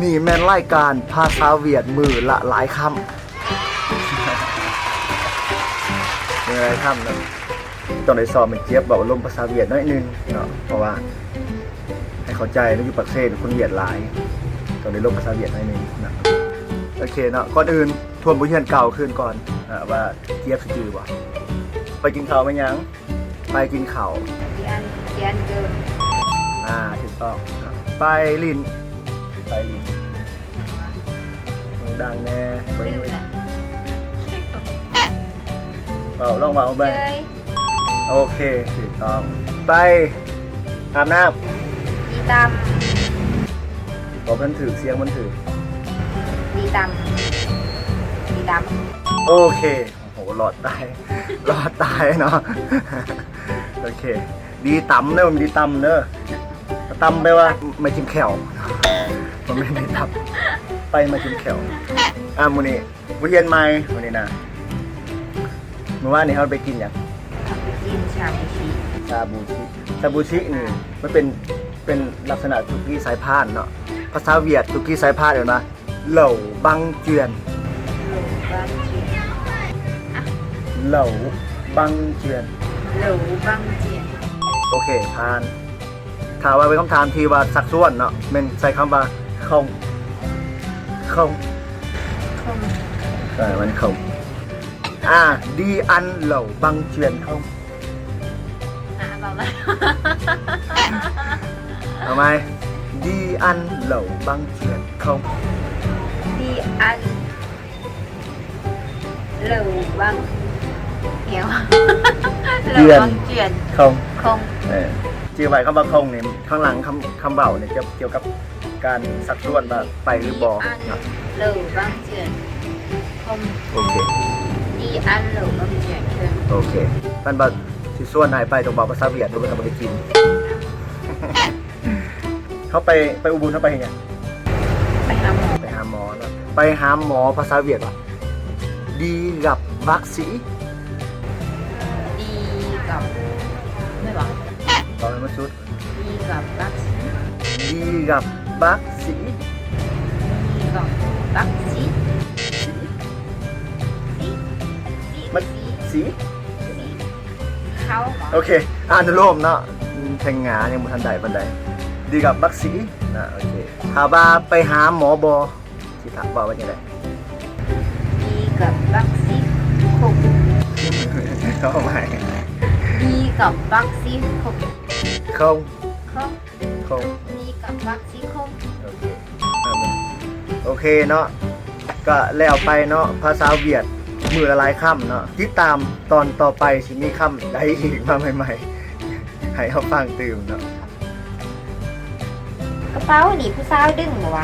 ນີ້ແມ່ນລາຍການພາສາຫວຽດມື້ລະຫຼາຍຄຳ ມື້ລະຫຼາຍຄຳເນາະ. ຕ້ອງໄດ້ສອນແມ່ນຈຽບເວົ້າລົມພາສາຫວຽດໜ້ອຍໜຶ່ງເນາະ ເພາະວ່າໃຫ້ເຂົ້າໃຈເນາະ ຢູ່ປາກເຊຄົນຫວຽດຫຼາຍ ຕ້ອງໄດ້ລົມພາສາຫວຽດໜ້ອຍໜຶ່ງເນາະ. ໂອເຄເນາະ ກ່ອນອື່ນທວນບົດຮຽນເກົ່າຄືນກ່ອນ ເອີ ວ່າຈຽບຊິຈື່ບໍ່? ໄປກິນເຂົ້າແມ່ນຫຍັງ? ໄປກິນເຂົ້າ. ຈຽນ ຈຽນເກີນ. ອ່າ ຖືກຕ້ອງ. ໄປຫຼິ້ນ ໄປຫຼິ້ນ. ດັງແດ່. ເວົ້າ ລອງເວົ້າເບິ່ງ. ໂອເຄ ຖືກຕ້ອງ. ໄປອາບນ້ຳ. ດີຕຳ. ບໍ່ທັນຖືກ ສຽງມັນຖືກ. ດີຕຳ ດີຕຳ. ໂອເຄ. ໂອ້ໂຫ ລອດຕາຍ ລອດຕາຍເນາະ. ໂອເຄ ດີຕຳເດີ ດີຕຳເດີ. ຕຳແປວ່າໄມ້ຈິ້ມແຂ້ວ ບໍ່ແມ່ນດີຕຳ ໄປໄມ້ຈິ້ມແຂ້ວ. ອ່າ ມື້ນີ້ບົດຮຽນໃໝ່ມື້ນີ້ນະ. ມື້ວານນີ້ເຮົາໄປກິນຫຍັງ? ໄປກິນຊາບູຊິ ຊາບູຊິ ຊາບູຊິນີ້ມັນເປັນ ເປັນລັກສະນະສຸກີ້ສາຍພານເນາະ. ພາສາຫວຽດສຸກີ້ສາຍພານເອີ້ນວ່າ Lẩu băng chuyền. Lẩu băng chuyền. Lẩu băng chuyền. Lẩu băng chuyền. ໂອເຄ ຜ່ານ. ຖ້າວ່າເປັນຄຳຖາມທີ່ວ່າຊັກຊວນເນາະ ແມ່ນໃຊ້ຄຳວ່າ không. Không. Không. ເອີ ມັນ không. ອ່າ Đi ăn lẩu băng chuyền không? ອ່າ ເວົ້າມາ ເອົາໃໝ່. Đi ăn lẩu băng chuyền không? Đi ăn lẩu băng, ແຮວ Đi ăn lẩu băng chuyền không? Không. ເອີ ຈື່ໄວ້ຄຳວ່າ không ນີ້ ຂ້າງຫຼັງຄຳ ຄຳເວົ້ານີ້ ກ່ຽວກັບ ການຊັກຊວນວ່າໄປຫຼືບໍ່ເນາະ. Đi ăn lẩu băng chuyền không? ໂອເຄ Đi ăn lẩu băng chuyền không? ໂອເຄ ທ່ານວ່າຊິຊວນໃຫ້ໄປ ຕ້ອງເວົ້າພາສາຫວຽດ ບໍ່ແມ່ນວ່າໄປກິນ. ເຮົາໄປ ໄປອຸບົນ ເຮົາໄປເຮັດຫຍັງ? ໄປຫາໝໍ ໄປຫາໝໍເນາະ. ໄປຫາໝໍພາສາຫວຽດວ່າ Đi gặp bác sĩ. Đi gặp ແມ່ນບໍ່? ເວົ້າໃຫ້ມັນສຸດ. Đi gặp bác sĩ. Đi gặp bác sĩ. Đi gặp bác sĩ. ມັນ ສີ ສີ ເຂົາ ໂອເຄ ອະນຸໂລມເນາະ ແທງງາຍັງບໍ່ທັນໄດ້ປານໃດ. Đi gặp bác sĩ ນະ ໂອເຄ ຖ້າວ່າໄປຫາໝໍບໍ່ ຊິຖາມວ່າວ່າຈັ່ງໃດ? Đi gặp bác sĩ không? ເອົາໃໝ່. Đi gặp bác sĩ không? Không. Không. Không. Đi gặp bác sĩ không? ໂອເຄ ໂອເຄເນາະ ກະແລ້ວໄປເນາະ ພາສາຫວຽດມື້ລະຫຼາຍຄຳເນາະ. ຕິດຕາມຕອນຕໍ່ໄປ ຊິມີຄຳໃດອີກມາໃໝ່ໆ ໃຫ້ເຮົາຟັງຕື່ມເນາະ. ກະເປົານີ້ຜູ້ສາວດຶງບໍ່ວະ?